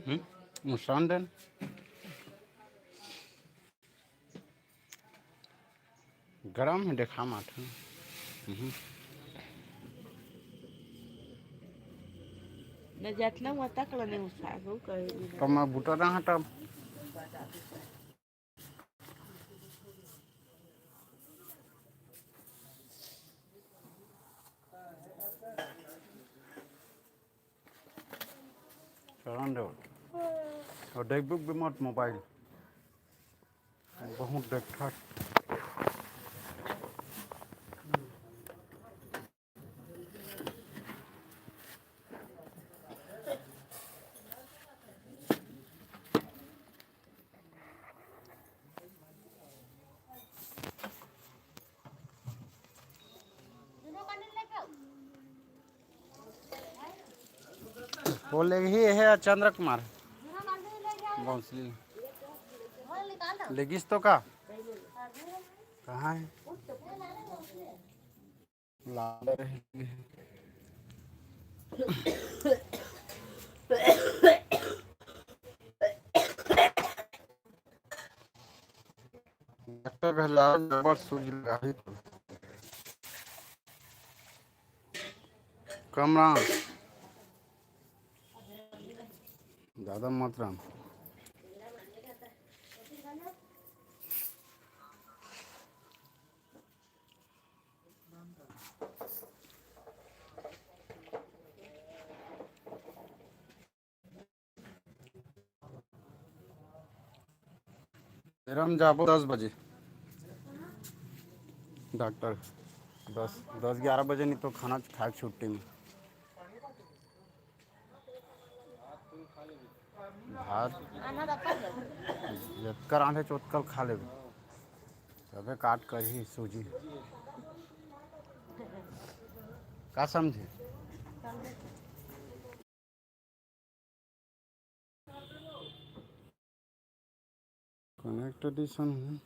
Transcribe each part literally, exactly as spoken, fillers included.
हम्म? मुस्कान देन। गरम है, देखा माठ। हम्म। न जातला हुआ तक लने उसा हो कहे। तो मैं बुटा रहा तब। चलन दे। और देखबे भी मत मोबाइल। बहुत देखा। वो लेगही है चंद्र कुमार। बौंसली। लेगिस तो का? कहाँ है? लाल रहे। डॉक्टर कहे, "लाल रबड़ सूज लगाही तो।" कमरा ज्यादा मत राम। मेरा हम जाबो दस बजे डॉक्टर, दस, दस ग्यारह बजे, नहीं तो खाना खाए के छुट्टी में। भात जतका रांधे ओतकल खा लेबे, तबे काट करही सूजी। का समझे? कनेक्ट एडिशन है।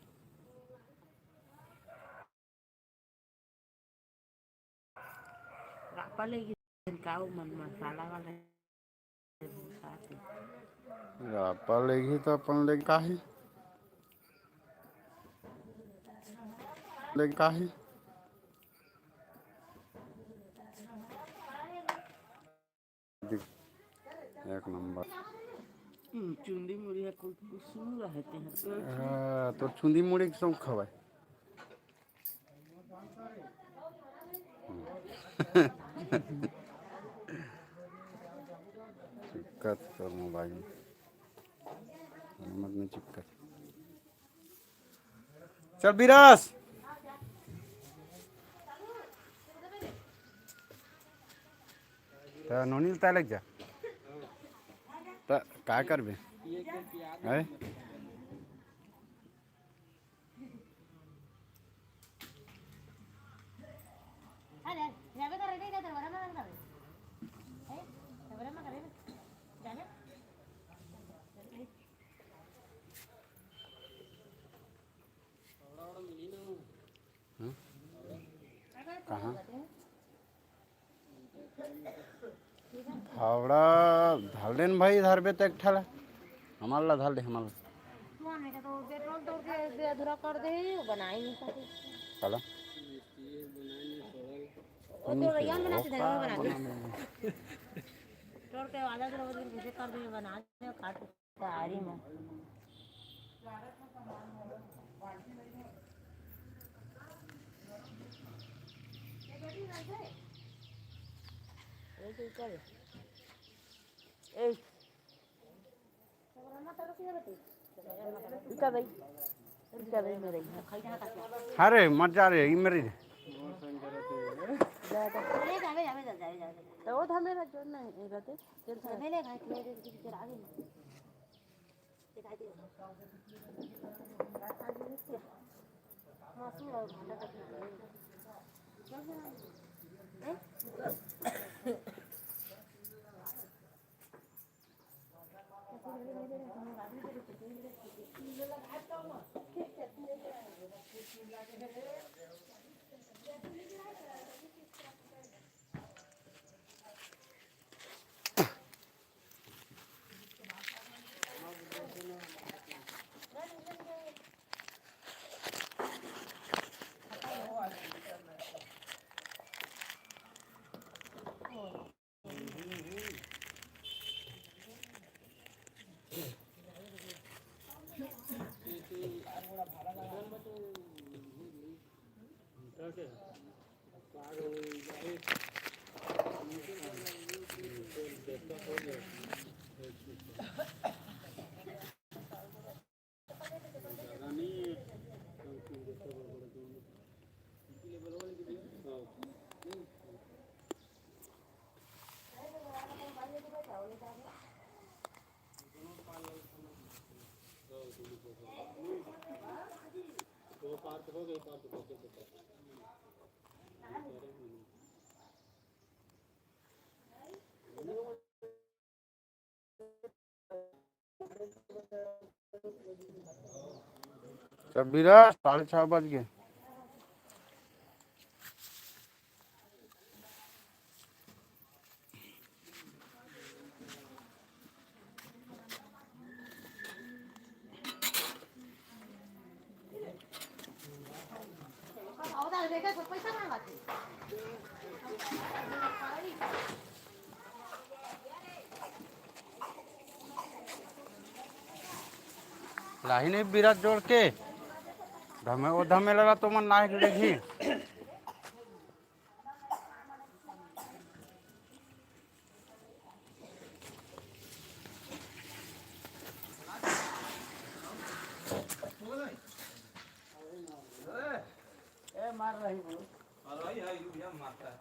रापा ले गिन का वो मन मसाला वाला है, साथ में। रापा लेगी तो अपन ले काहे? ले काहे? एक नंबर। हम्म, चुंदी मुड़ी है, कुछ, कुछ सुन रहे थे, हाँ, तो चुंदी मुड़ी के शौक हवा। चिपकत तो मोबाइल में। मत नहीं चिपकत। चल बिरास। त नोनी ल तय लग जा। त का करबे? हैं? हम्म? कहाँ? फावड़ा धर देन भाई, धरबे त एक ठा ला। हमार ला धर दे, हमार ला। पेट्रोल तोड़ के दे, अधूरा कर दे, वो बना ही नहीं सके। चला। वो तो भैया बना के देगा, बना के। तोड़ के आधा किलो वजन कैसे कर दे, बना दे, काट। गाड़ी में। ए, इका भाई, इका भाई मेरे ही। अरे मत जा रे, ई मेरी। जा, जा। तो वो था मेरा जो नहीं रहते। चल, चल। कबीरा, साढ़े छः बज गए। लाही नहीं बिराज जोड़ के। धमे, वो धमेला ला तो मन नायक लेगी। ए, मार रही वो। मार रही है, यू भैया मारता है।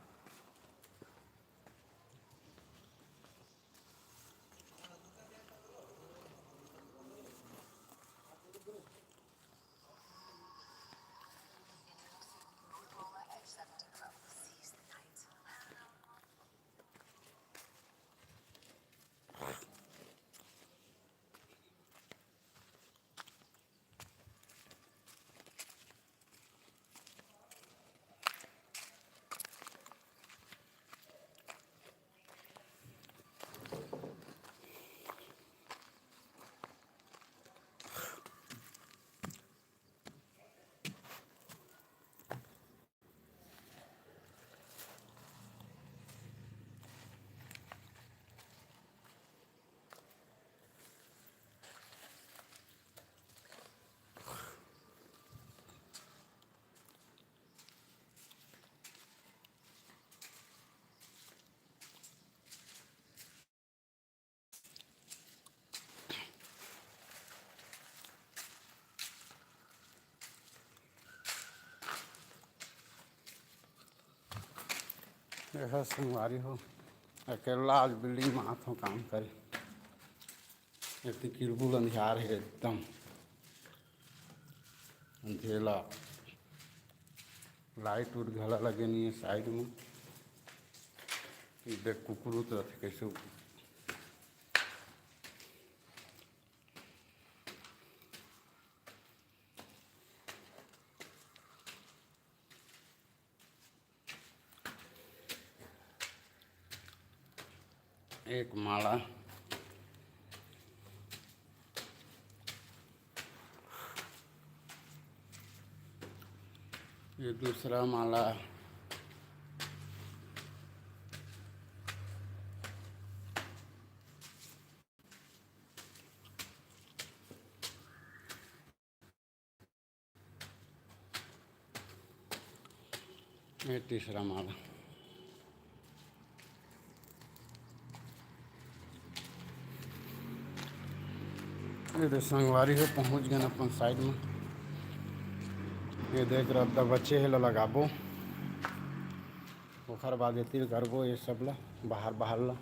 एहा संगवारी हो, अकेला आज बिल्डिंग म आथों काम करे। एती किरबुल अंधियार हे एकदम अंधेला। लाइट उट घला लगे नहीं है साइड में। देख कुकुर उतरत हे कैसे। एक माला, ये दूसरा माला। ये तीसरा माला। ये दे संगवारी हो, पहुँच गए अपन साइड में। ये देख रद्दा बचे हे ला लगाबो, ओखर बाद ये तिल करबो, ये सब ला बाहर बाहर ला।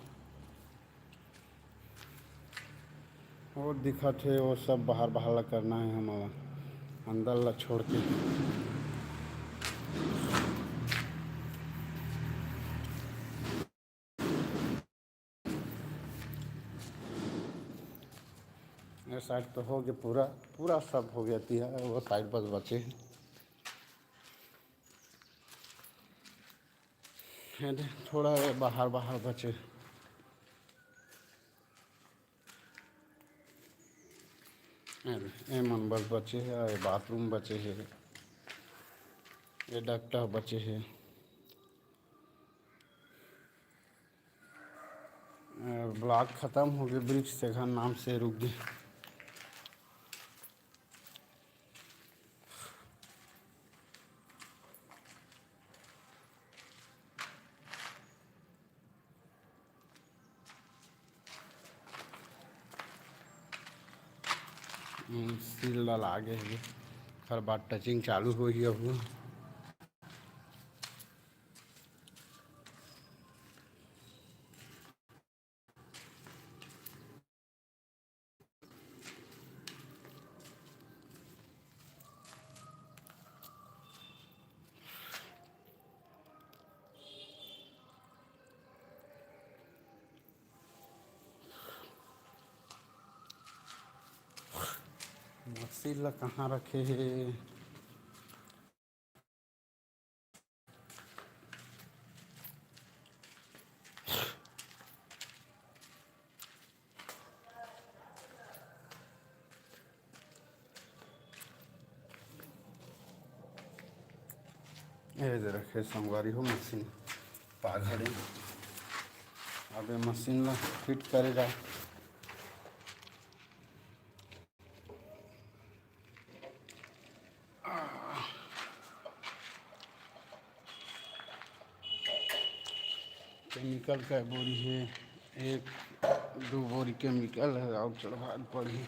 वो दिखत हे, वो सब बाहर, बाहर ला करना हे हमन ला, अंदर ला छोड़ के। ये साइड तो हो गया पूरा, पूरा सब हो गया तिहार, वो साइड बस बचे हे। ये दे, थोड़ा ये बाहर, बाहर बचे। ये दे, ये मन बस बचे हे, ये बाथरूम बचे हे, ये डक्टा बचे हे। ब्लॉग खत्म हो गए, ब्रिज से घर नाम से रुक गए। हम्म, सील ला लागे हे, ओकर बाद टचिंग चालू होही अभी। मशीन ला कहाँ रखे हे? ए दे रखे संगवारी हो मशीन पाघड़ी। अब ये मशीन ला फिट करे जाए। केमिकल का बोरी हे, एक दो बोरी केमिकल हे, अउ चढ़वा पड़ही।